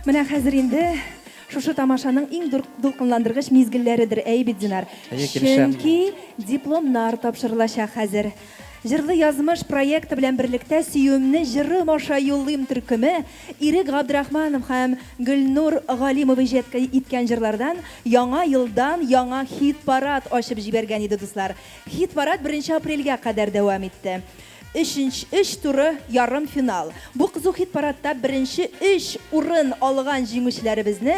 Менә хәзер инде шушы тамашаның иң дулкынландыргыч мизгелләредер, әй бит, Динар? Әйе, килешәм. Чөнки дипломнар тапшырылачак хәзер. Җырлы язмыш проекты белән берлектә Сөюемне җырым аша юллыйм төркеме Ирек Габдрахманов һәм Гөлнур Галимова иҗат иткән җырлардан Яңа елдан яңа хит-парад ачып җибәргән иде, дуслар. Хит-парад беренче апрельгә кадәр дәвам итте. Өченч, өч туры, ярымфинал. Бу кызу хит-парадта беренче өч урын алган җиңүчеләребезне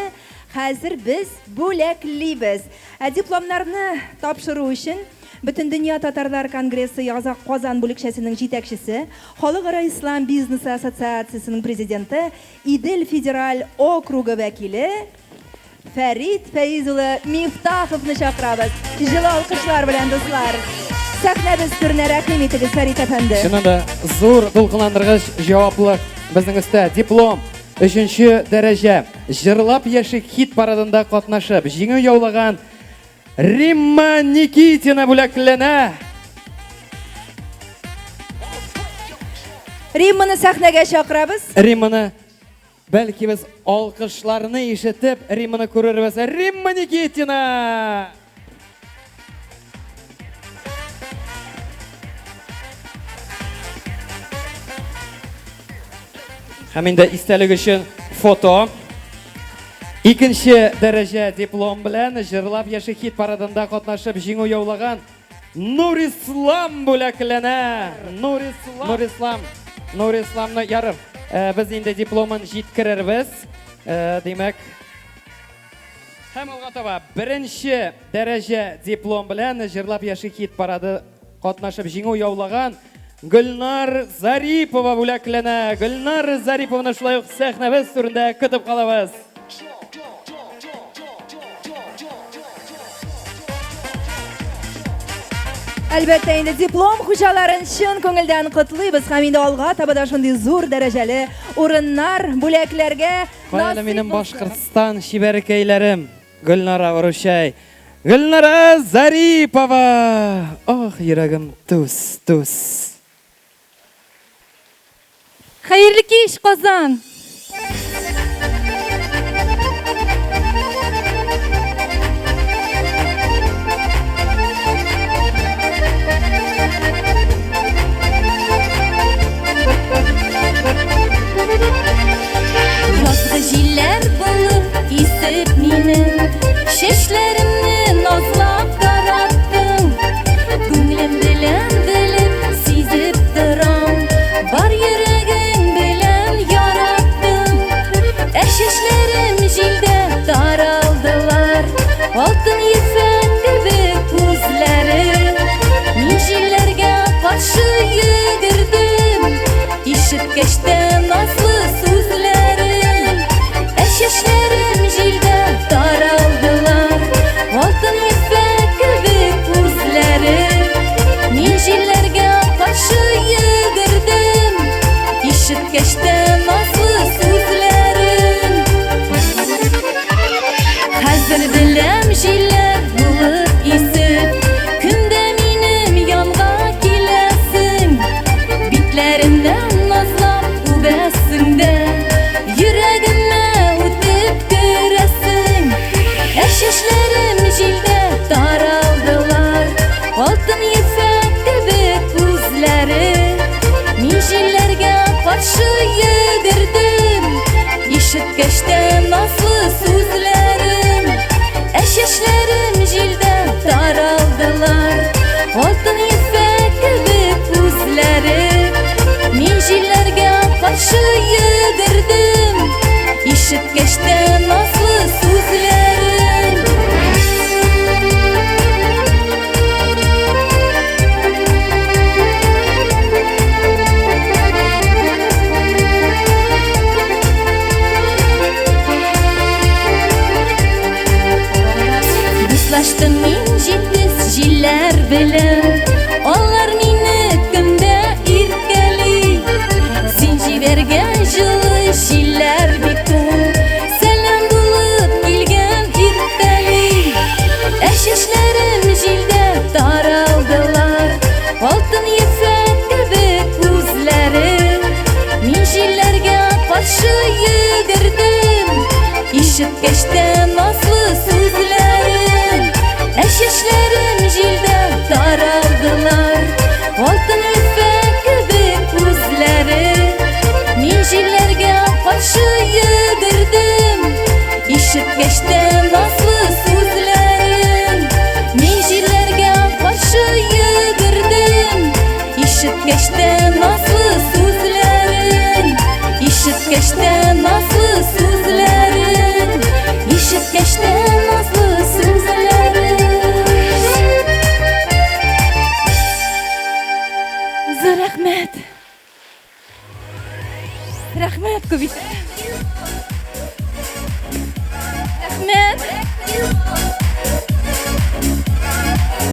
хәзер без бүләклибез. Ә дипломнарны тапшыру өчен Бөтендөнья татарлар конгрессы Язак Казан бүлекчәсенең җитәкчесе, Халыкара ислам бизнесы ассоциациясенең президенты, Идел федераль округы вәкиле, Фәрит Фәиз улы Мифтаховны чакырабыз. Җылы алкышлар белән, дуслар. Сәхнәбез түренә рәхим итегез, Фәрит әфәнде. Чыннан да зур дулкынландыргыч җаваплык безнең өстә. Диплом, өченче дәрәҗә. Җырлап яшик хит парадында катнашып, җиңү яулаган Римма Никитина бүләкләнә. Римманы сәхнәгә чакырабыз. Римманы Бәлки без алкышларны ишетеп, Римманы күрербез. Римма Никитина! Һәм инде истәлек өчен фото. Икенче дәрәҗә диплом белән җырлап яши хит парадында катнашып җиңү яулаган Нурислам бүләкләнә. Нурислам. Нурислам. Нурисламны ярыр. Э, без инде дипломын җиткерербез. Э, димәк, һәм алга таба беренче дәрәҗә диплом белән җырлап яши хит парады катнашып җиңү яулаган Гөлнар Зарипова бүләкләнә. Гөлнар Зарипованы шулай ук сәхнәбез түрендә көтеп калабыз. Әлбәттә инде диплом хуҗаларын чын күңелдән котлыйбыз һәм инде алга таба да шундый зур дәрәҗәле урыннар, бүләкләргә Кая әле минем Башкортстан чибәркәйләрем, Гөлнара Оручай, Гөлнара Зарипова! Ох, йөрәгем түс, түс. Хәерле кич, Казан! Язгы җилләр булып исеп мине, Чәчләремне назлап тараттың. Күңелем белән белеп, сизеп торам, Бар йөрәгең белән яраттың. Ә чәчләрем җилдә таралдылар, Алтын ефәк кебек күзләре. Мин җилләргә каршы йөгердем, Ишеткәч тә назлы сүзләрен. Ә чәчләрем җилдә таралдылар, Алтын ефәк кебек күзләре. Мин җилләргә каршы йөгердем, Ишеткәч тә назлы сүзләрен. Хәзер беләм җилләр булып исеп, Көн дә минем янга киләсең. Битләремнән назлап үбәсең дә, Йөрәгемә үтеп керәсең. Ә чәчләрем җилдә таралдылар, Алтын ефәк кебек күзләре. Мин җилләргә каршы йөгердем, Ишеткәч тә назлы сүзләрен. Ә чәчләрем җилдә таралдылар, Алтын ефәк кебек күзләре. Мин җилләргә каршы йөгердем, Ишеткәч тә назлы сүзләрен. Ишеткәч тә назлы сүзләрен, Ә чәчләрем җилдә таралдылар. Алтын ефәк кебек үзләре. Мин җилләргә каршы йөгердем, Ишеткәч тә назлы сүзләрен. Мин җилләргә каршы йөгердем, Ишеткәч тә назлы сүзләрен. Ишеткәч тә назлы сүзләрен. Ишеткәч тә назлы сүзләрен. Зур рәхмәт. Рәхмәт күп итеп. Рәхмәт.